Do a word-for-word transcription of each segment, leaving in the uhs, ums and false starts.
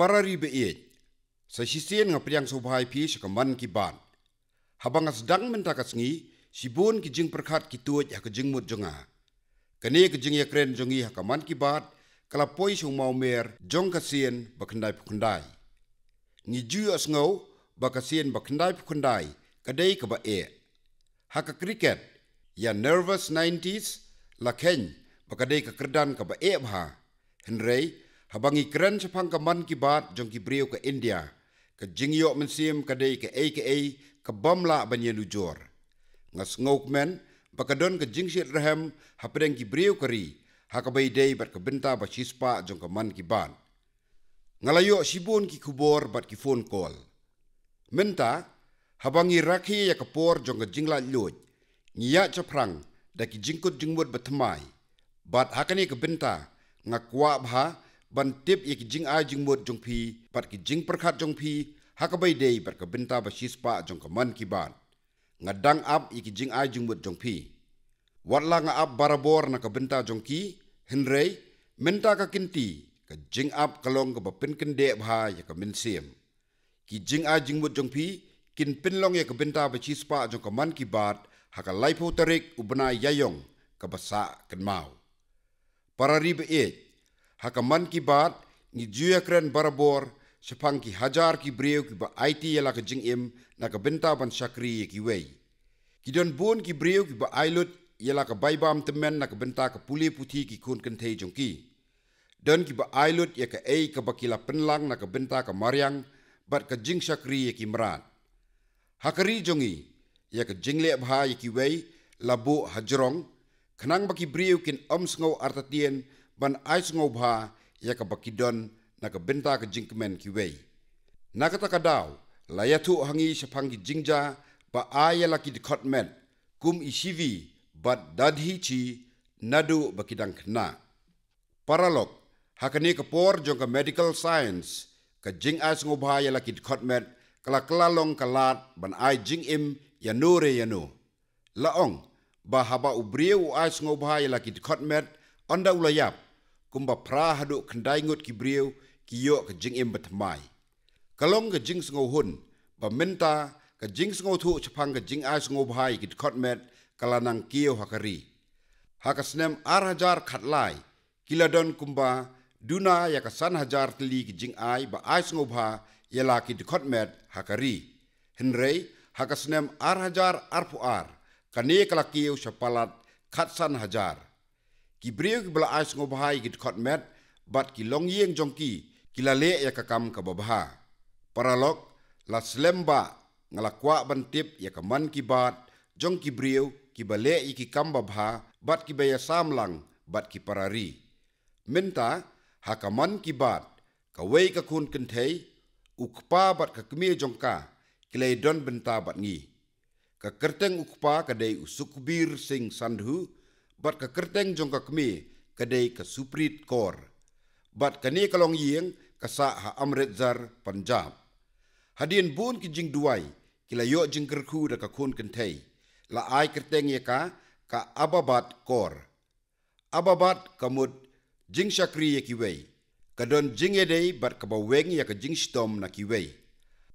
Para ri ba ïeit, sa shisien nga pdiang sngewbha ïa phi sha ka Mann Ki Baat. Haba nga sdang mynta ka sngi, shibun ki jingpyrkhat ki tuid ha ka jingmut jong nga. Kane ka jingïakren jong ngi ha ka Mann Ki Baat ka la poi sha u mawmer jong ka sien ba khyndai phew khyndai. Ngi ju ïohsngew ba ka sien ba khyndai phew khyndai ka dei kaba eh. Ha ka cricket, ïa nervous nineties la kheiñ ba ka dei ka kyrdan kaba eh bha. Hynrei, haba ngi kren shaphang ka Mann Ki Baat jong ki briew ka India, ka jingïoh mynsiem ka dei kaei kaei ka bym lah ban ïanujor. Nga sngewkmen ba ka don ka jingshit rhem hapdeng ki briew ka ri ha kaba ïadei bad ka bynta ba shispah jong ka Mann Ki Baat. Nga la ïoh shibun ki khubor bad ki phone call. Mynta, haba ngi rakhe ïa ka por jong ka jinglaitluid, ngi ïaid shaphrang da ki jingkut jingmut bathymmai. Bad ha kane ka bynta, nga kwah bha ban tip ïa ki jingai jingmut jong phi bad ki jingpyrkhat jong phi ha kaba ïadei bad ka bynta ba shispah jong ka Mann Ki Baat. Nga dang ap ïa ki jingai jingmut jong phi. Wat la nga ap barabor na ka bynta jong ki, hynrei mynta ka kynti, ka jingap ka long kaba pynkyndeh bha ïa ka mynsiem. Ki jingai jingmut jong phi kin pynlong ïa ka bynta ba shispah jong ka Mann Ki Baat ha ka laiphew tarik u bnai Ïaïong kaba sah kynmaw. Para ri ba ïeit, ha ka Mann Ki Baat ngi ju ïakren barabor shaphang ki hajar ki briew kiba aiti ïa la ka jingim na ka bynta ban shakri ïa kiwei. Ki don bun ki briew kiba ai lut ïa la ka bai bam tymmen na ka bynta ka pule puthi ki khun kynthei jong ki. Don kiba ai lut ïa kaei kaba ki la pynlang na ka bynta ka mariang bad ka jingshakri ïa ki mrad. Ha ka ri jong ngi, ïa ka jingleh bha ïa kiwei la buh hajrong, khnang ba ki briew kin ym sngew artatien ban ai sngewbha ïa kaba ki don na ka bynta ka jingkmen kiwei. Na kata ka daw, la ïathuh ha ngi shaphang ki jingjia ba ai ïa la ki dkhot met, kum i Shivi bad Dadhi Chi naduh ba ki dang khynnah. Paralok, ha kane ka por jong ka medical science, ka jingai sngewbha ïa la ki dkhot met ka la kylla long ka lad ban ai jingim ïano re ïano. La ong ba haba u briew u ai sngewbha ïa la ki dkhot met, ynda u la ïap, kumba phra haduh khyndai ngut ki briew ki ïoh ka jingim bathymmai. Ka long ka jingsngewhun ba mynta ka jingsngewthuh shaphang ka jingai sngewbha ïa ki dkhot met ka la nang kiew ha ka ri. Ha ka snem ar hajar khatlai, ki la don kumba duna ïa ka san hajar tylli ki jingai ba ai sngewbha ïa la ki dkhot met ha ka ri. Hynrei, ha ka snem ar hajar arphew ar, kane ka la kiew sha palat khatsan hajar. Ki briew kiba la ai sngewbha ïa ki dkhot met bad ki longïing jong ki, ki la leh ïa ka kam kaba bha. Paralok, la slem ba nga la kwah ban tip ïa ka Mann Ki Baat jong ki briew kiba leh ïa ki kam babha bad kiba ïasam lang bad ki para ri. Mynta, ha ka Mann Ki Baat, kawei ka khun kynthei, u kpa bad ka kmie jong ka ki la ïadon bynta bad ngi. Ka kyrteng u kpa ka dei u Sukhbir Singh Sandhu, bad ka kyrteng jong ka kmie ka dei ka Suprit Kaur. Bad kane ka longïing ka sah ha Amritsar, Punjab. Hadien bun ki jingduwai, ki la ïoh jingkyrkhu da ka khun kynthei. La ai kyrteng ïa ka, ka Ababat Kaur. Ababat ka mut jingshakri ïa kiwei. Ka don jingïadei bad kaba weng ïa ka jingshitom na kiwei.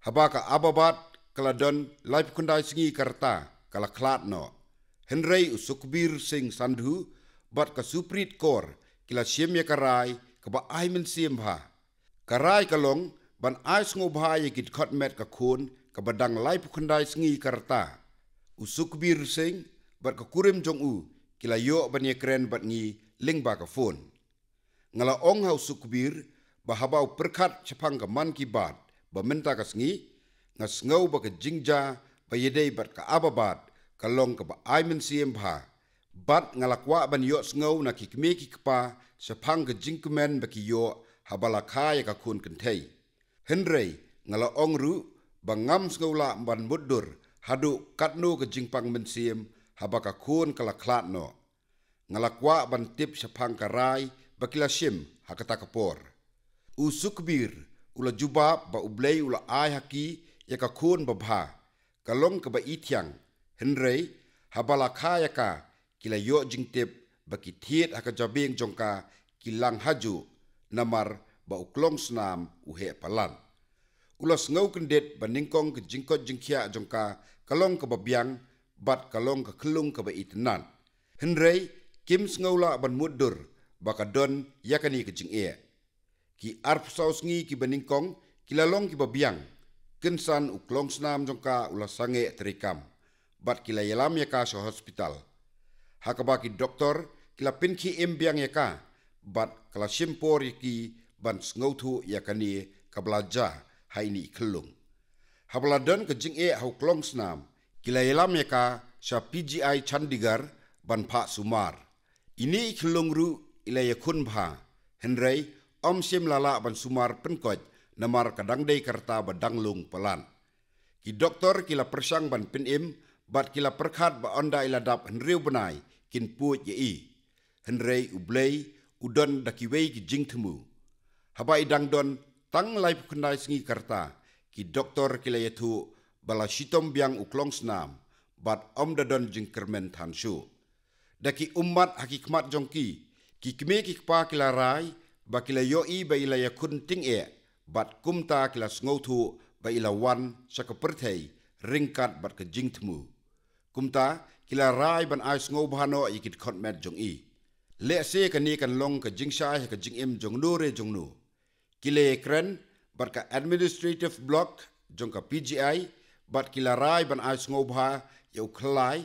Haba ka Ababat ka la don laiphew khyndai sngi ka rta, ka la khlad noh. Hynrei u Sukhbir Singh Sandhu bad ka Suprit Kaur ki la shim ïa ka rai kaba ai mynsiem bha. Ka rai ka long ban ai sngewbha ïa ki dkhot met ka khun kaba dang laiphew khyndai sngi ka rta. U Sukhbir Singh bad ka kurim jong u ki la ïoh ban ïakren bad ngi lyngba ka phone. Nga la ong ha u Sukhbir ba haba u pyrkhat shaphang ka Mann Ki Baat ba mynta ka sngi, nga sngew ba ka jingjia ba ïadei bad ka Ababat ka long kaba ai mynsiem bha. Bad nga la kwah ban ïohsngew na ki kmie ki kpa shaphang ka jingkmen ba ki ïoh haba la kha ïa ka khun kynthei. Hynrei, nga la ong ruh ba ngam sngew lah ban mutdur haduh katno ka jingpang mynsiem haba ka khun ka la khlad noh. Nga la kwah ban tip shaphang ka rai ba ki la shim ha kata ka por. U Sukhbir u la jubab ba U Blei u la ai ha ki ïa ka khun babha, ka long kaba ithiang. Hynrei, haba la kha ïa ka, ki la ïoh jingtip ba ki thied ha ka jabieng jong ka ki lang hajuh, namar ba u klongsnam u heh palat. U la sngew kyndit ba nyngkong ka jingkoit jingkhiah jong ka ka long kaba biang bad ka long ka khyllung kaba itynnad. Hynrei kim sngew lah ban mutdur ba ka don ïa kane ka jingeh. Ki arphew saw sngi kiba nyngkong ki la long kiba biang. Kynsan u klongsnam jong ka u la sangeh treikam bad ki la ïalam ïa ka sha hospital, ha kaba ki doktor ki la pynkhie im biang ïa ka bad ka la shim por ïa ki ban sngewthuh ïa kane kaba la jia ha ine i khyllung. Haba la don ka jingeh ha u klongsnam, ki la ïalam ïa ka sha P G I Chandigarh ban phah sumar. Ine i khyllung ruh i la ïakhun bha, hynrei ym shym la lah ban sumar pynkoit namar ka dang dei ka rta ba dang lung palat. Ki doktor ki la pyrshang ban pynim bad ki la pyrkhat ba ynda i la dap hynriew bnai kin pud ïa i. Hynrei U Blei u don da kiwei ki jingthmu. Haba i dang don tang laiphew khyndai sngi ka rta, ki doktor ki la ïathuh ba la shitom biang u klongsnam bad ym da don jingkyrmen than shuh. Da ki ummat ha ki khmat jong ki, ki kmie ki kpa ki la rai ba ki la ïohi ba i la ïakhun tyngeh bad kumta ki la sngewthuh ba i la wan sha ka pyrthei ryngkat bad ka jingthmu. Kumta ki la rai ban ai sngewbha noh ïa ki dkhot met jong i. Lehse kane kan long ka jingshai ha ka jingim jong uno re jong uno. Ki la ïakren bad ka administrative block jong ka P G I bad ki la rai ban ai sngewbha ïa u khyllai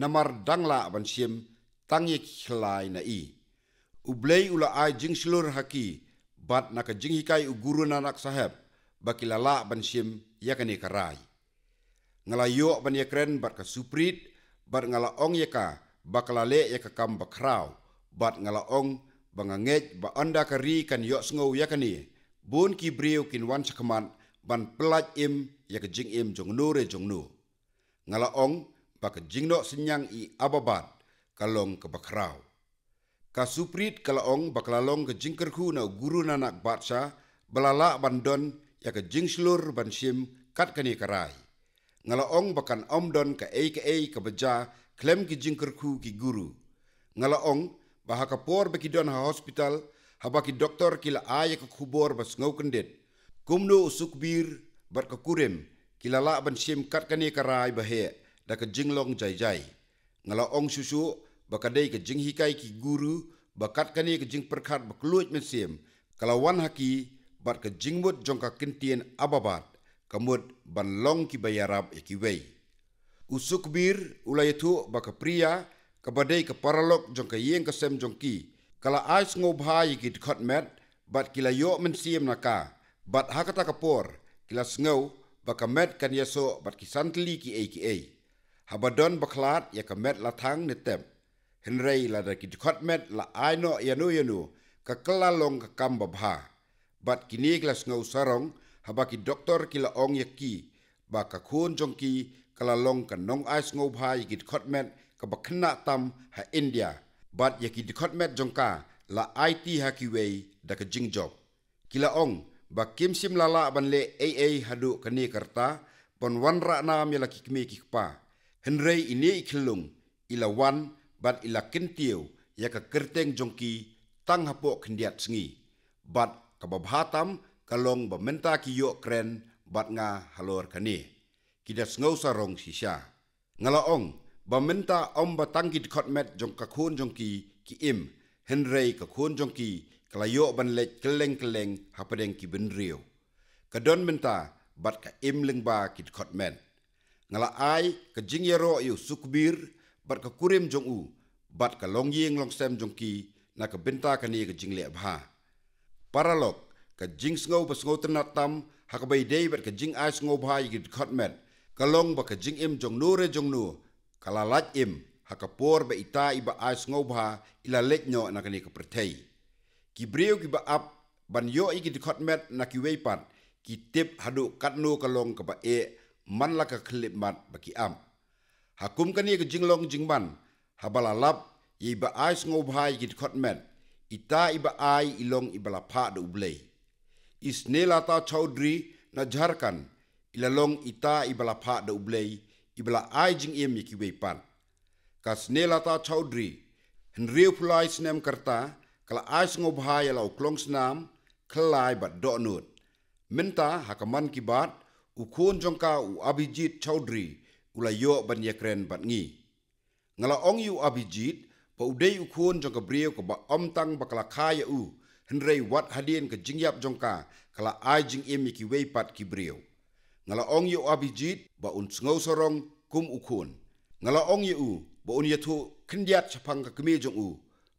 namar dang lah ban shim tang ïa ki khyllai na i. U Blei u la ai jingshlur ha ki bad na ka jinghikai u Guru Nanak Saheb ba ki la lah ban shim ïa kane ka rai. Nga la ïoh ban ïakren bad ka Suprit bad nga la ong ïa ka ba ka la leh ïa ka kam ba khraw bad nga la ong ba nga ngeit ba ynda ka ri kan ïohsngew ïa kane, bun ki briew kin wan shakhmat ban pyllait im ïa ka jingim jong uno re jong uno. Nga la ong ba ka jingnoh synñiang i Abbabad ka long kaba khraw. Ka Suprit ka la ong ba ka la long ka jingkyrkhu na u Guru Nanak Badsha ba la lah ban don ïa ka jingshlur ban shim kat kane ka rai. Nga la ong ba kan ym don kaei kaei kaba jia khlem ki jingkyrkhu ki guru. Nga la ong ba ha ka por ba ki don ha hospital, haba ki doktor ki la ai ïa ka khubor ba sngew kyndit, kumno u Sukhbir bad ka kurim ki la lah ban shim kat kane ka rai ba heh da ka jinglong jai jai. Nga la ong shuh shuh ba ka dei ka jinghikai ki guru ba kat kane ka jingpyrkhat ba kylluid mynsiem ka la wan ha ki bad ka jingmut jong ka ktien Abbabad ka mut ban long kiba ïarap ïa kiwei. U Sukhbir u la ïathuh ba ka Priya, kaba dei ka paralok jong ka ïing ka sem jong ki, ka la ai sngewbha ïa ki dkhot met bad ki la ïoh mynsiem na ka bad ha kata ka por ki la sngew ba ka met kan ïasoh bad ki san tylli kiei kiei. Haba don ba khlad ïa ka met la thang ne tep. Hynrei lada ki dkhot met la ai noh ïano ïano, ka kylla long ka kam ba bha. Bad kine ki la sngew sarong haba ki doktor ki la ong ïa ki ba ka khun jong ki ka la long ka nongai sngewbha ïa ki dkhot met kaba khynnah tam ha India bad ïa ki dkhot met jong ka la aiti ha kiwei da ka jingjop. Ki la ong ba kim shym la lah ban leh ei ei haduh kane ka rta ban wanrah nam ïa la ki kmie ki kpa. Hynrei ine i khyllung i la wan bad i la kyntiew ïa ka kyrteng jong ki tang hapoh khyndiat sngi. Bad kaba bha tam ka long ba mynta ki ïoh kren bad nga halor kane. Ki da sngew sarong shisha. Nga la ong ba mynta ym ba tang ki dkhot met jong ka khun jong ki ki im, hynrei ka khun jong ki ka la ïoh ban leit kylleng kylleng hapdeng ki bynriew. Ka don mynta bad ka im lyngba ki dkhot met. Nga la ai ka jingïaroh ïa u Sukhbir bad ka kurim jong u bad ka longïing longsem jong ki na ka bynta kane ka jingleh bha. Paralok, ka jingsngew ba sngewtynnad tam ha kaba ïadei bad ka jingai sngewbha ïa ki dkhot met ka long ba ka jingim jong uno re jong uno ka la lait im ha ka por ba ita i ba ai sngewbha i la leit noh na kane ka pyrthei. Ki briew kiba ap ban ïoh ïa ki dkhot met na kiwei pat ki tip haduh katno ka long kaba eh man la ka khyllipmat ba ki ap. Ha kum kane ka jinglong jingman, haba la lap ïa i ba ai sngewbha ïa ki dkhot met, ita i ba ai i long i ba la phah da U Blei. I Snehlata Chowdhury na Jharkhand i la long ita i ba la phah da U Blei i ba la ai jingim ïa kiwei pat. Ka Snehlata Chowdhury, hynriewphew lai snem ka rta, ka la ai sngewbha ïa la u klongsnam, khyllai bad dohnud. Mynta ha ka Mann Ki Baat, u khun jong ka u Abhijit Chaudhary u la ïoh ban ïakren bad ngi. Nga la ong ïa u Abhijit ba u dei u khun jong ka briew kaba ym tang ba ka la kha ïa u, hynrei wat hadien ka jingïap jong ka, ka la ai jingim ïa kiwei pat ki briew. Nga la ong ïa u Abhijit ba un sngew sarong kum u khun. Nga la ong ïa u ba un ïathuh khyndiat shaphang ka kmie jong u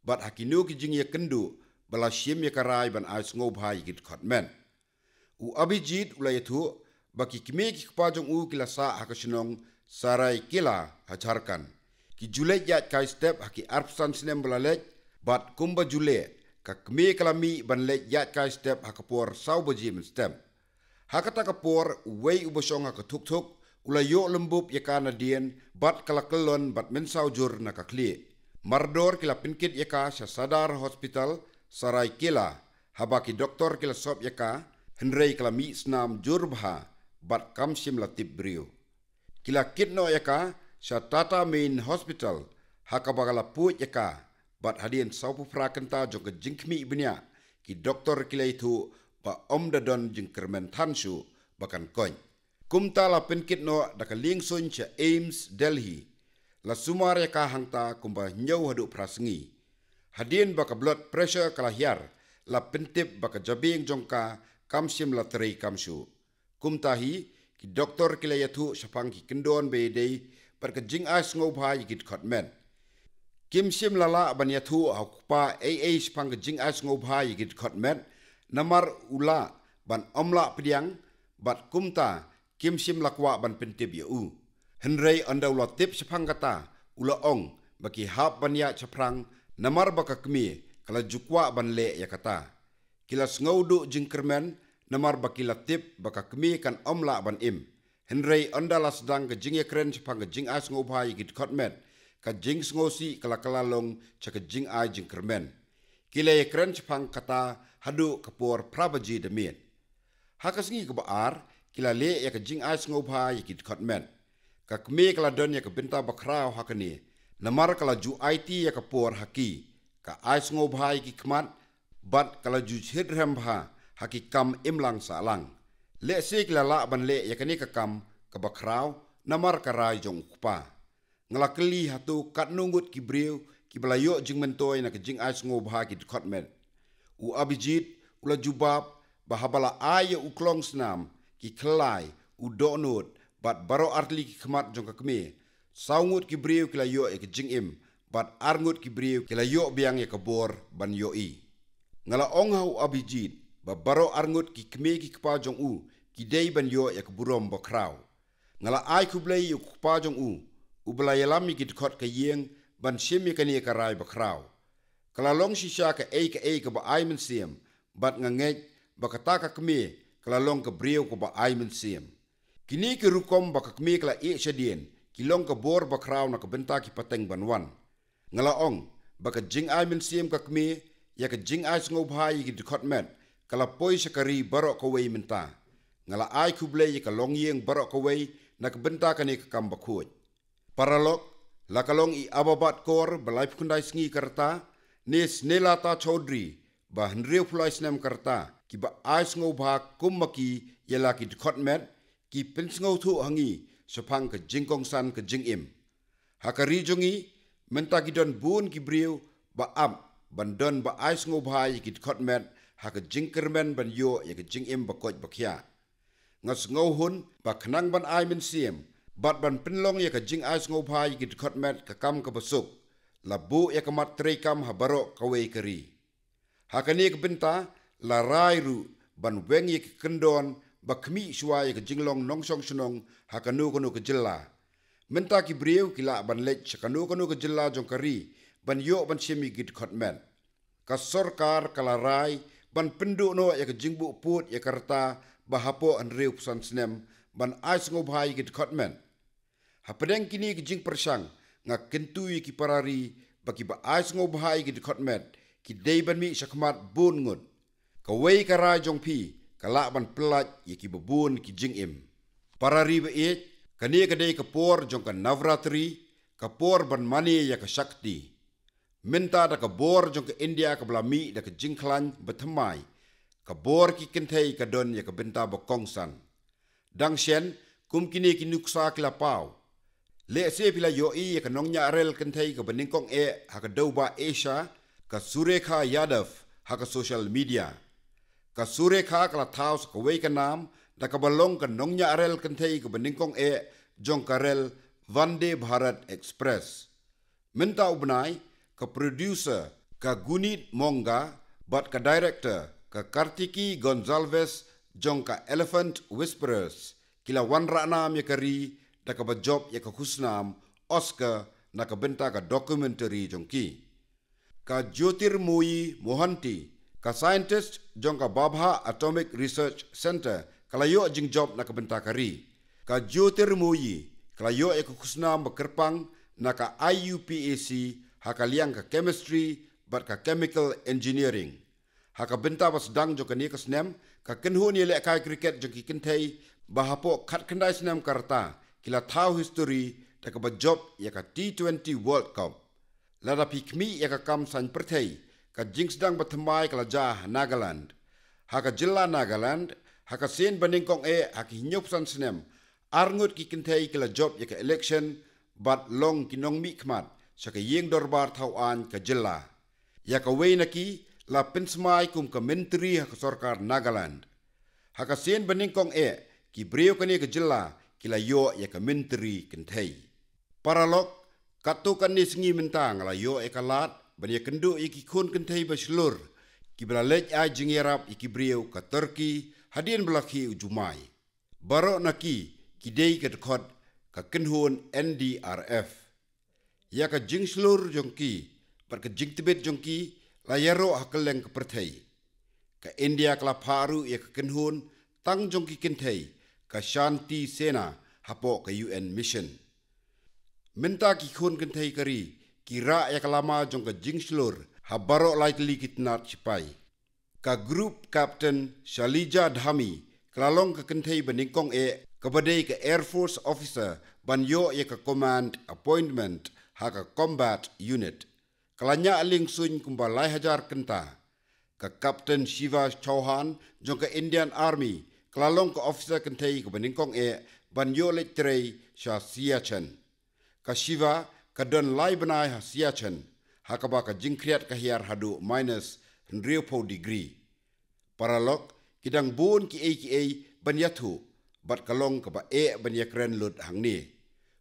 bad ha kino ki jingïakynduh ba la shim ïa ka rai ban ai sngewbha ïa ki dkhot met. U Abhijit u la ïathuh ba ki kmie ki kpa jong u ki la sah ha ka shnong Saraikela ha Jharkhand. Ki ju leit ïaid kai step ha ki arphew san snem ba la leit, bad kumba ju leh, ka kmie ka la mih ban leit ïaid kai step ha ka por saw baje mynstep. Ha kata ka por, uwei uba shong ha ka thukthuk u la ïoh lymbup ïa ka nadien bad ka la kyllon bad mynsaw jur na ka khlieh. Mardor ki la pynkit ïa ka sha Sadar Hospital, Saraikela, haba ki doktor ki la sop ïa ka, hynrei ka la mih snam jur bha bad kam shym la tip briew. Ki la kit noh ïa ka sha Tata Main Hospital, ha kaba ka la phuid ïa ka, bad hadien sawphew phra kynta jong ka jingkhmih bniah, ki doktor ki la ïathuh ba ym da don jingkyrmen than shuh ba kan koit. Kumta la pynkit noh da ka liengsuiñ sha AIIMS Delhi. La sumar ïa ka hangta kumba hynñiew haduh phra sngi. Hadien ba ka blood pressure ka la hiar, la pyntip ba ka jabieng jong ka kam shym la trei kam shuh. Kumta hi, ki doktor ki la ïathuh shaphang ki kyndon ba ïadei bad ka jingai sngewbha ïa ki dkhot met. Kim shym la lah ban ïathuh ha u kpa ei ei shaphang ka jingai sngewbha ïa ki dkhot met, namar u lah ban ym lah pdiang, bad kumta kim shym la kwah ban pyntip ïa u. Hynrei ynda u la tip shaphang kata, u la ong ba ki hap ban ïaid shaphrang, namar ba ka kmie ka la ju kwah ban leh ïa kata. Ki la sngew duh jingkyrmen, namar ba ki la tip ba ka kmie kan ym lah ban im. Hynrei ynda la sdang ka jingïakren shaphang ka jingai sngewbha ïa ki dkhot met, ka jingsngewsih ka la kylla long sha ka jingai jingkyrmen. Ki la ïakren shaphang kata haduh ka por phra baje da miet. Ha ka sngi kaba ar, ki la leh ïa ka jingai sngewbha ïa ki dkhot met. Ka kmie ka la don ïa ka bynta bakhraw ha kane, namar ka la ju aiti ïa ka por ha ki, ka ai sngewbha ïa ki khmat, bad ka la ju shit rhem bha ha ki kam imlang sahlang. Lehse ki la lah ban leh ïa kane ka kam kaba khraw, namar ka rai jong u kpa. Nga la kylli hato katno ngut ki briew kiba la ïoh jingmyntoi na ka jingai sngewbha ki dkhot met. U Abhijit u la jubab ba haba la ai ïa u klong snam, ki khyllai, u dohnud, bad baroh artylli ki khmat jong ka kmie, saw ngut ki briew ki la ïoh ïa ka jingim, bad ar ngut ki briew ki la ïoh biang ïa ka bor ban ïohi. Nga la ong ha u Abhijit ba baroh ar ngut ki kmie ki kpa jong u ki dei ban ïoh ïa ka burom bakhraw. Nga la ai khublei ïa u kpa jong u, uba la ïalam ïa ki dkhot ka ïing ban shim ïa kane ka rai bakhraw. Ka la long shisha kaei kaei kaba ai mynsiem, bad nga ngeit ba kata ka kmie ka la long ka briew kaba ai mynsiem. Kine ki rukom ba ka kmie ka la ïeh shadien, ki long ka bor bakhraw na ka bynta ki pateng ban wan. Nga la ong ba ka jingai mynsiem ka kmie ïa ka jingai sngewbha ïa ki dkhot met ka la poi sha ka ri baroh kawei mynta. Nga la ai khublei ïa ka longïing baroh kawei na ka bynta kane ka kam bakhuid. Paralok, la ka long i Ababat Kaur ba laiphew khyndai sngi ka rta, ne Snehlata Chaudhary ba hynriewphew lai snem ka rta, kiba ai sngewbha kum ma ki ïa la ki dkhot met, ki pynsngewthuh ha ngi shaphang ka jingkongsan ka jingim. Ha ka ri jong ngi, mynta ki don bun ki briew ba ap ban don ba ai sngewbha ïa ki dkhot met ha ka jingkyrmen ban ïoh ïa ka jingim ba koit ba khiah. Nga sngewhun ba khnang ban ai mynsiem bad ban pynlong ïa ka jingai sngewbha ïa ki dkhot met ka kam kaba suk, la buh ïa ka mat treikam ha baroh kawei ka ri. Ha kane ka bynta, la rai ruh ban weng ïa ki kyndon ba khmih shuwa ïa ka jinglong nongshong shnong ha kano kano ka jylla. Mynta ki briew ki lah ban leit sha kano kano ka jylla jong ka ri ban ïoh ban shim ïa ki dkhot met. Ka sorkar ka la rai ban pynduh noh ïa ka jingbuh pud ïa ka rta ba hapoh hynriewphew san snem ban ai sngewbha ïa ki dkhot met. Hapdeng kine ki jingpyrshang, nga kyntu ïa ki para ri ba kiba ai sngewbha ïa ki dkhot met ki dei ban mih shakhmat bun ngut. Kawei ka rai jong phi ka lah ban pyllait ïa kiba bun ki jingim. Para ri ba ïeit, kane ka dei ka por jong ka Navratri, ka por ban mane ïa ka shakti. Mynta da ka bor jong ka India kaba la mih da ka jingkhlaiñ ba thymmai, Ka bor ki kynthei ka don ïa ka bynta ba kongsan. Dang shen, kum kine ki nuksa ki la paw. Lehse phi la ïohi ïa ka nongñiah rel kynthei kaba nyngkong eh ha ka dewbah Asia, ka Surekha Yadav, ha ka social media. Ka Surekha ka la thaw sa kawei ka nam da kaba long ka nongñiah rel kynthei kaba nyngkong eh jong ka rel Vande Bharat Express. Mynta u bnai, ka producer, ka Gunit Monga, bad ka director, ka Kartiki Gonzalez, jong ka Elephant Whisperers, ki la wanrah nam ïa ka ri da kaba jop ïa ka khusnam Oscar na ka bynta ka documentary jong ki. Ka Jyotirmoyi Mohanty, ka scientist jong ka Bhabha Atomic Research Centre, ka la ïoh jingjop na ka bynta ka ri. Ka Jyotirmoyi ka la ïoh ïa ka khusnam ba kyrpang na ka I U P A C ha ka liang ka chemistry bad ka chemical engineering. Ha ka bynta ba sdang jong kane ka snem, ka kynhun ïalehkai cricket jong ki kynthei ba hapoh khatkhyndai snem ka rta ki la thaw history da kaba jop ïa ka T twenty World Cup. Lada phi khmih ïa ka kam saiñ pyrthei, ka jingsdang ba thymmai ka la jia ha Nagaland. Ha ka jylla Nagaland, ha ka sien ba nyngkong eh ha ki hynñiewphew san snem, arngut ki kynthei ki la jop ïa ka election bad long ki nongmihkhmat sha ka ïing dorbar thaw aiñ ka jylla. Ïa kawei na ki la pynsmai kum ka myntri ha ka sorkar Nagaland. Ha ka sien ba nyngkong eh, ki briew kane ka jylla ki la ïoh ïa ka myntri kynthei. Paralok, katto katne sngi mynta nga la ïoh ïa ka lad ban ïakynduh ïa ki khun kynthei ba shlur kiba la leit ai jingïarap ïa ki briew ka Turkey hadien ba la khie u jumai. Baroh na ki ki dei ka dkhot ka kynhun N D R F. Ïa ka jingshlur jong ki bad ka jingtbit jong ki la ïaroh ha kylleng ka pyrthei. Ka India ka la phah ruh ïa ka kynhun tang jong ki kynthei, ka Shanti Sena, hapoh ka U N mission. Mynta ki khun kynthei ka ri ki rah ïa ka lama jong ka jingshlur ha baroh lai tylli ki tnat shipai. Ka Group Captain Shalija Dhami ka la long ka kynthei ba nyngkong eh kaba dei ka Air Force officer ban ïoh ïa ka command appointment ha ka combat unit. Ka la ñiah liengsuiñ kumba lai hajar kynta. Ka Captain Shiva Chauhan jong ka Indian Army ka la long ka officer kynthei kaba nyngkong eh ban ïoh leit trei sha Siachen. Ka Shiva ka don lai bnai ha Siachen, ha kaba ka jingkhriat ka hiar haduh minus hynriewphew degree. Paralok, ki dang bun kiei kiei ban ïathuh, bad ka long kaba eh ban ïakren lut hangne.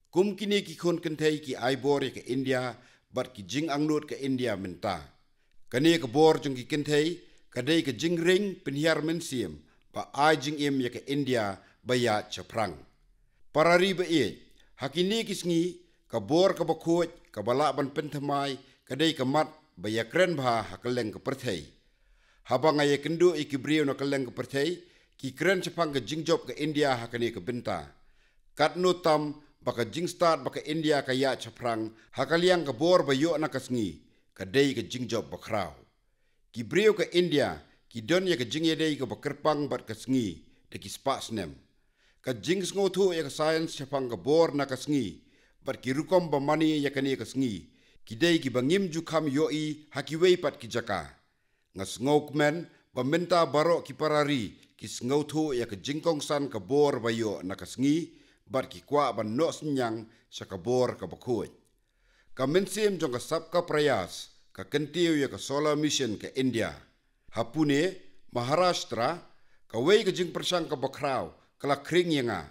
Kum kine ki khun kynthei ki ai bor ïa ka India, bad ki jingangnud ka India mynta. Kane ka bor jong ki kynthei ka dei ka jingring pynhiar mynsiem ba ai jingim ïa ka India ba ïaid shaphrang. Para ri ba ïeit, ha kine ki sngi ka bor kaba khuid kaba lah ban pynthymmai ka dei ka mat ba ïakren bha ha kylleng ka pyrthei. Haba nga ïakynduh ïa ki briew na kylleng ka pyrthei, ki kren shaphang ka jingjop ka India ha kane ka bynta. Katno tam ba ka jingstad ba ka India ka ïaid shaphrang ha ka liang ka bor ba ïoh na ka sngi, ka dei ka jingjop ba khraw. Ki briew ka India ki don ïa ka jingïadei kaba kyrpang bad ka sngi da ki spah snem. Ka jingsngewthuh ïa ka science shaphang ka bor na ka sngi bad ki rukom ba mane ïa kane ka sngi ki dei kiba ngim ju kham ïohi ha kiwei pat ki jaka. Nga sngewkmen ba mynta baroh ki para ri ki sngewthuh ïa ka jingkongsan ka bor ba ïoh na ka sngi bad ki kwah ban noh synñiang sha ka bor kaba khuid. Ka mynsiem jong ka Sabka Prayas ka kyntiew ïa ka solar mission ka India. Ha Pune, Maharashtra, kawei ka jingpyrshang kaba khraw ka la khring ïa nga.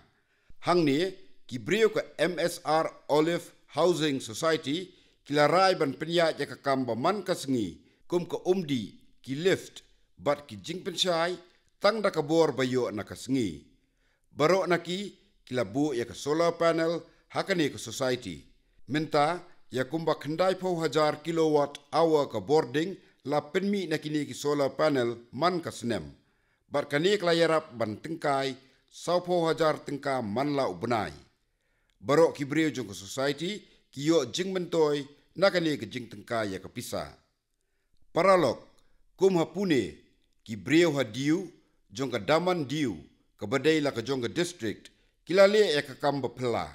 Hangne, ki briew ka M S R Olive Housing Society ki la rai ban pynïaid ïa ka kam ba man ka sngi, kum ka umdih, ki lift bad ki jingpynshai tang da ka bor ba ïoh na ka sngi. Baroh na ki ki la buh ïa ka solar panel ha kane ka society. Mynta, ïa kumba khyndaiphew hajar kilowatt hour ka bording la pynmih na kine ki solar panel man ka snem. Bad kane ka la ïarap ban tyngkai sawphew hajar tyngka man la u bnai. Baroh ki briew jong ka society ki ïoh jingmyntoi na kane ka jingtyngkai ïa ka pisa. Paralok, kum ha Pune, ki briew ha Diu jong ka Daman Diu kaba dei la ka jong ka district ki la leh ïa ka kam ba phylla.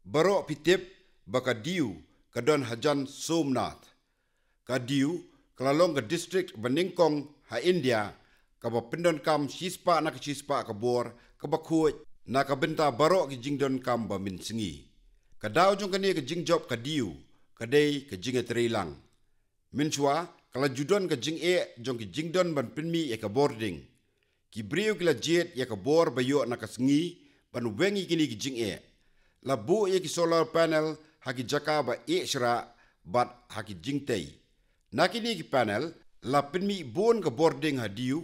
Baroh phi tip ba ka Diu ka don hajan Somnath. Ka Diu ka la long ka district ba nyngkong ha India kaba pyndonkam shispah na ka shispah ka bor kaba khuid na ka bynta baroh ki jingdonkam ba mynsngi. Ka daw jong kane ka jingjop ka dei, ka dei ka jingïatreilang. Mynshuwa, ka la ju don ka jingeh jong ki jingdon ban pynmih ïa ka bording. Ki briew ki la jied ïa ka bor ba ïoh na ka sngi ban weng ïa kine ki jingeh. La buh ïa ki solar panel ha ki jaka ba eh shrah bad ha ki jingtei. Na kine ki panel, la pynmih bun ka bording ha dei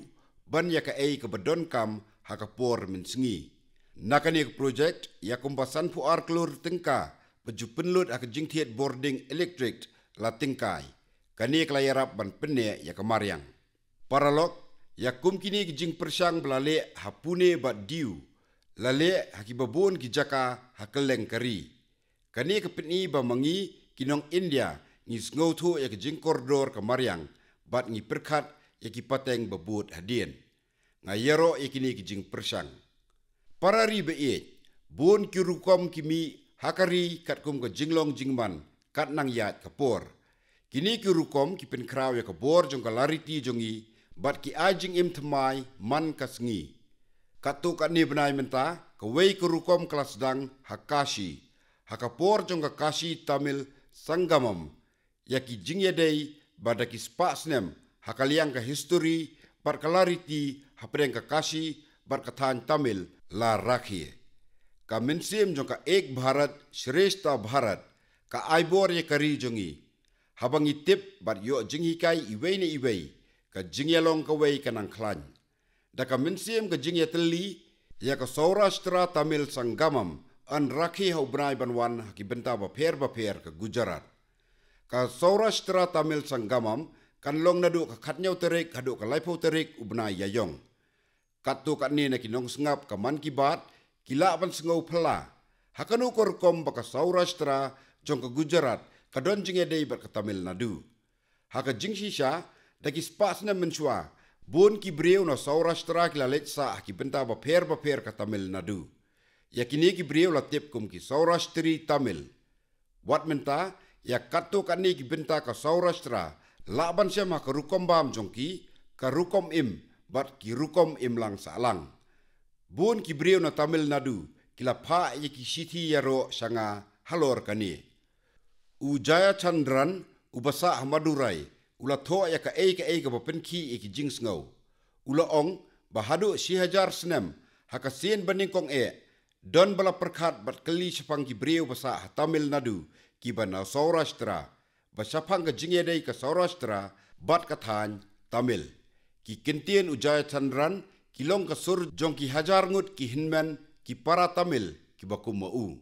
ban ïa kaei kaba donkam ha ka por mynsngi. Na kane ka project, ïa kumba sanphew ar klur tyngka ba ju pynlut ha ka jingthied bording elektrik la tyngkai. Kane ka la ïarap ban pynneh ïa ka mariang. Paralok, ïa kum kine ki jingpyrshang ba la leh ha Pune bad dei, la leh ha kiba bun ki jaka ha kylleng ka ri. Kane ka pyni ba ma ngi ki nong India ngi sngewthuh ïa ka jingkordor ka mariang bad ngi pyrkhat ïa ki pateng ba bud hadien. Nga ïaroh ïa kine ki jingpyrshang. Para ri ba ïeit, bun ki rukom ki mih ha ka ri katkum ka jinglong jingman kat nang ïaid ka por. Kine ki rukom ki pynkhraw ïa ka bor jong ka lariti jong ngi bad ki ai jingim thymmai man ka sngi. Katto katne bnai mynta, kawei ka rukom ka la sdang ha Kashi, ha ka por jong ka Kashi Tamil Sangamam, ïa ki jingïadei ba da ki spah snem ha ka liang ka histori bad ka lariti hapdeng ka Kashi bad ka thaiñ Tamil la rakhe. Ka mynsiem jong ka Ek Bharat Shreshtha Bharat ka ai bor ïa ka ri jong ngi. Haba ngi tip bad ïoh jinghikai iwei na iwei, ka jingïalong kawei ka nang khlaiñ. Da ka mynsiem ka jingïatylli, ïa ka Saurashtra Tamil Sangamam yn rakhe ha u bnai ban wan ha ki bynta bapher bapher ka Gujarat. Ka Saurashtra Tamil Sangamam kan long naduh ka khatnïew tarik haduh ka laiphew tarik u bnai Ïaïong. Katto katne na ki nongsngap ka Mann Ki Baat ki lah ban sngew phylla ha kano ka rukom ba ka Saurashtra jong ka Gujarat ka don jingïadei bad ka Tamil Nadu. Ha ka jingshisha, da ki spah snem mynshuwa, bun ki briew na Saurashtra ki la leit sah ha ki bynta bapher bapher ka Tamil Nadu. Ïa kine ki briew la tip kum ki Saurashtri Tamil. Wat mynta, ïa katto katne ki bynta ka Saurashtra lah ban shem ha ka rukom bam jong ki, ka rukom im bad ki rukom imlang sahlang. Bun ki briew na Tamil Nadu ki la phah ïa ki shithi ïaroh sha nga halor kane. U Jayachandran, uba sah ha Madurai, u la thoh ïa kaei kaei kaba pynkhih ïa ki jingsngew. U la ong ba haduh shi hajar snem ha ka sien ba nyngkong eh, don ba la pyrkhat bad kylli shaphang ki briew ba sah ha Tamil Nadu kiba na Saurashtra, ba shaphang ka jingïadei ka Saurashtra bad ka thaiñ Tamil. Ki kyntien u Jayachandran ki long ka sur jong ki hajar ngut ki hynmen ki para Tamil kiba kum ma u.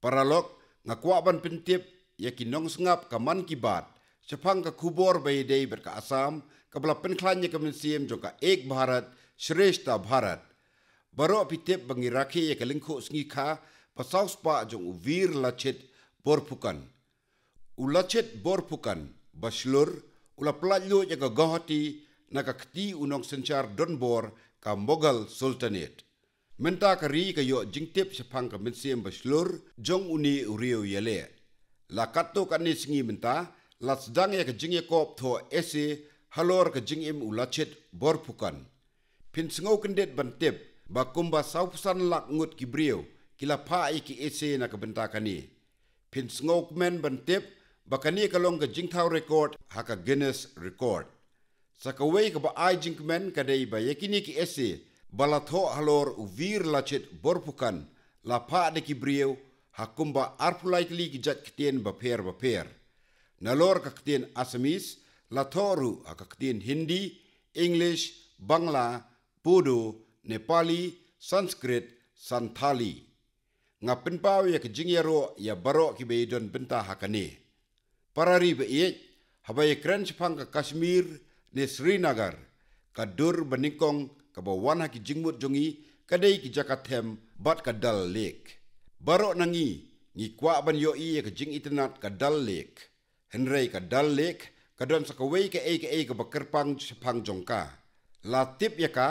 Paralok, nga kwah ban pyntip ïa ki nongsngap ka Mann Ki Baat shaphang ka khubor ba ïadei bad ka Assam kaba la pynkhlaiñ ïa ka mynsiem jong ka Ek Bharat Shreshtha Bharat. Baroh phi tip ba ngi rakhe ïa ka lyngkhuh sngi kha ba saw spah jong u Veer Lachit Borphukan. U Lachit Borphukan ba shlur u la pyllait luid ïa ka Guwahati na ka kti u nongsynshar donbor ka Mughal Sultanate. Mynta ka ri ka ïoh jingtip shaphang ka mynsiem ba shlur jong une u riew ïaleh. La katto katne sngi mynta la sdang ïa ka jingïakop thoh essay halor ka jingim u Lachit Borphukan. Phin sngew kyndit ban tip ba kumba sawphew san lak ngut ki briew ki la phah ïa ki essay na ka bynta kane. Phin sngewkmen ban tip ba kane ka long ka jingthaw record ha ka Guinness Record. Sa kawei kaba ai jingkmen ka dei ba ïa kine ki essay ba la thoh halor u Veer Lachit Borphukan la phah da ki briew ha kumba arphew lai tylli ki jait ktien bapher bapher. Nalor ka ktien Assamese la thoh ruh ha ka ktien Hindi, English, Bangla, Bodo, Nepali, Sanskrit, Santhali. Nga pynpaw ïa ka jingïaroh ïa baroh kiba ïadon bynta ha kane. Para ri ba ïeit, haba ïakren shaphang ka Kashmir ne Srinagar, ka dur ba nyngkong kaba wan ha ki jingmut jong ngi ka dei ki jaka them bad ka Dal Lake. Baroh na ngi ngi kwah ban ïohi ïa ka jingitynnad ka Dal Lake. Hynrei ka Dal Lake ka don sa kawei kaei kaei kaba kyrpang shaphang jong ka. La tip ïa ka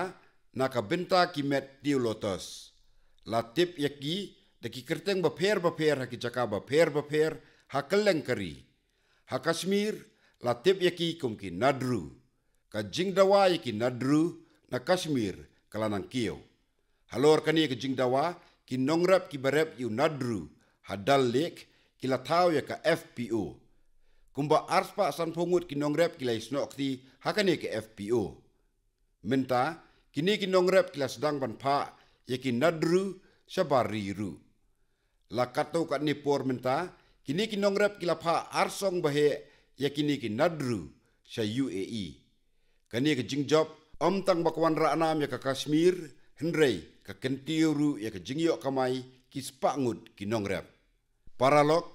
na ka bynta ki met dew lotus. La tip ïa ki da ki kyrteng bapher bapher ha ki jaka bapher bapher ha kylleng ka ri. Ha Kashmir la tip ïa ki kum ki nadru. Ka jingdawa ïa ki nadru Kashmir ka la nang kiew. Halor kane ka jingdawa, ki nongrep kiba rep ïa u NADRU ha Dal Lake ki la thaw ïa ka F P O. Kumba arspah sanphew ngut ki nongrep ki la ïasnoh kti ha kane ka F P O. Mynta kine ki nongrep ki la sdang ban phah ïa ki NADRU shabar ri ruh. La katto katne por mynta, kine ki nongrep ki la phah arsong baheh ïa kine ki NADRU sha U A E. Kane ka jingjop ym tang ba ka wanrah nam ïa ka Kashmir, hynrei ka kyntiew ruh ïa ka jingïoh kamai ki spah ngut ki nongrep. Paralok,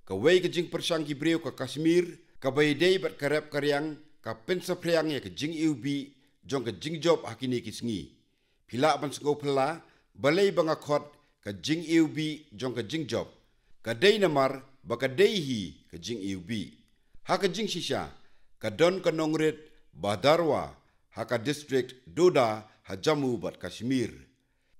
kawei ka jingpyrshang ki briew ka Kashmir kaba ïadei bad ka rep ka riang ka pynsaphriang ïa ka jingiwbih jong ka jingjop ha kine ki sngi. Phi lah ban sngewphylla balei ba nga khot ka jingiwbih jong ka jingjop? Ka dei namar ba ka dei hi ka jingiwbih. Ha ka jingshisha, ka don ka nongrit Bhadarwah ha ka district Doda ha Jammu bad Kashmir.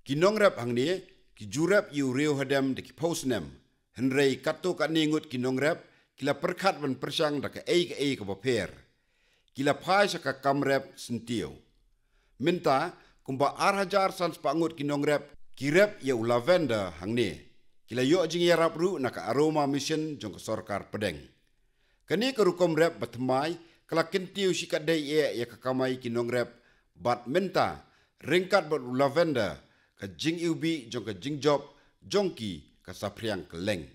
Ki nongrep hangne ki ju rep ïa u riew hadem da ki phew snem. Hynrei katto katne ngut ki nongrep ki la pyrkhat ban pyrshang da kaei kaei kaba pher. Ki la phai sha ka kam rep syntiew. Mynta kumba ar hajar san spah ngut ki nongrep ki rep ïa u lavender hangne. Ki la ïoh jingïarap ruh na ka Aroma Mission jong ka sorkar pdeng. Kane ka rukom rep ba thymmai ka la kyntiew shikatdei eh ïa ka kamai ki nongrep bad mynta ryngkat bad u lavender ka jingiwbih jong ka jingjop jong ki ka saphriang kylleng.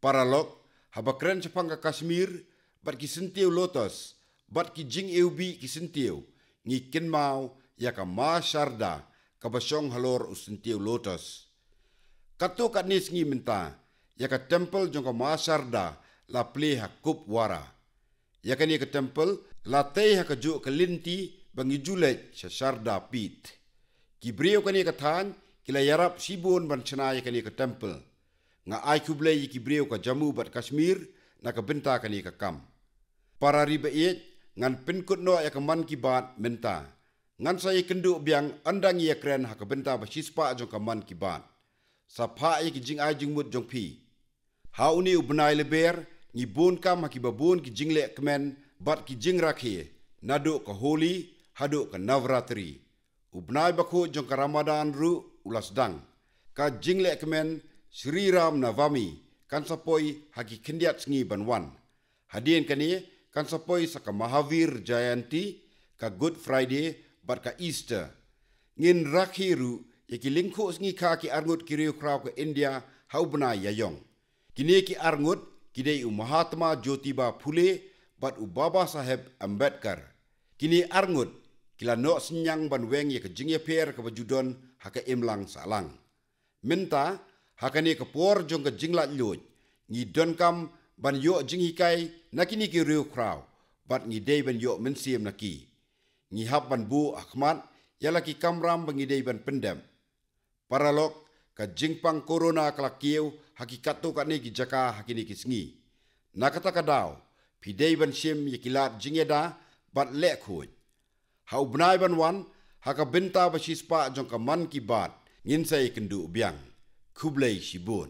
Paralok, haba kren shaphang ka Kashmir bad ki syntiew lotus bad ki jingiwbih ki syntiew, ngi kynmaw ïa ka Ma Sharda kaba shong halor u syntiew lotus. Katto katne sngi mynta ïa ka temple jong ka Ma Sharda la plie ha Kupwara. Ïa kane ka temple la tei ha kajuh ka lynti ba ngi ju leit sha Sharda Peeth. Ki briew kane ka thaiñ ki la ïarap shibun ban shna ïa kane ka temple. Nga ai khublei ïa ki briew ka Jammu bad Kashmir na ka bynta kane ka kam. Para ri ba ïeit, ngan pynkut noh ïa ka Mann Ki Baat mynta. Ngan sa ïakynduh biang ynda ngi ïakren ha ka bynta ba shispah jong ka Mann Ki Baat. Sa phah ïa ki jingai jingmut jong phi. Ha une u bnai Lber ngi bun kam ha kiba bun ki jingleh kmen bad ki jingrakhe, naduh ka Holi haduh ka Navratri. U bnai bakhuid jong ka Ramadan ruh u la sdang. Ka jingleh kmen Sri Ram Navami kan sa poi ha ki khyndiat sngi ban wan. Hadien kane kan sa poi sa ka Mahavir Jayanti, ka Good Friday bad ka Easter. Ngin rakhe ruh ïa ki lyngkhuh sngi kha ki arngut ki riewkhraw ka India ha u bnai Ïaïong. Kine ki arngut ki dei u Mahatma Jyotiba Phule bad u Baba Saheb Ambedkar. Kine arngut ki la noh synñiang ban weng ïa ka jingïapher kaba ju don ha ka imlang sahlang. Mynta ha kane ka por jong ka jinglaitluid, ngi donkam ban ïoh jinghikai na kine ki riewkhraw bad ngi dei ban ïoh mynsiem na ki. Ngi hap ban buh ha khmat ïa la ki kamram ba ngi dei ban pyndep. Paralok, ka jingpang corona ka la kiew ha ki katto katne ki jaka ha kine ki sngi. Na kata ka daw phi dei ban shim ïa ki lad jingïada bad leh khuid. Ha u bnai ban wan, ha ka bynta ba shispah jong ka Mann Ki Baat, ngin sa ïakynduh biang. Khublei shibun.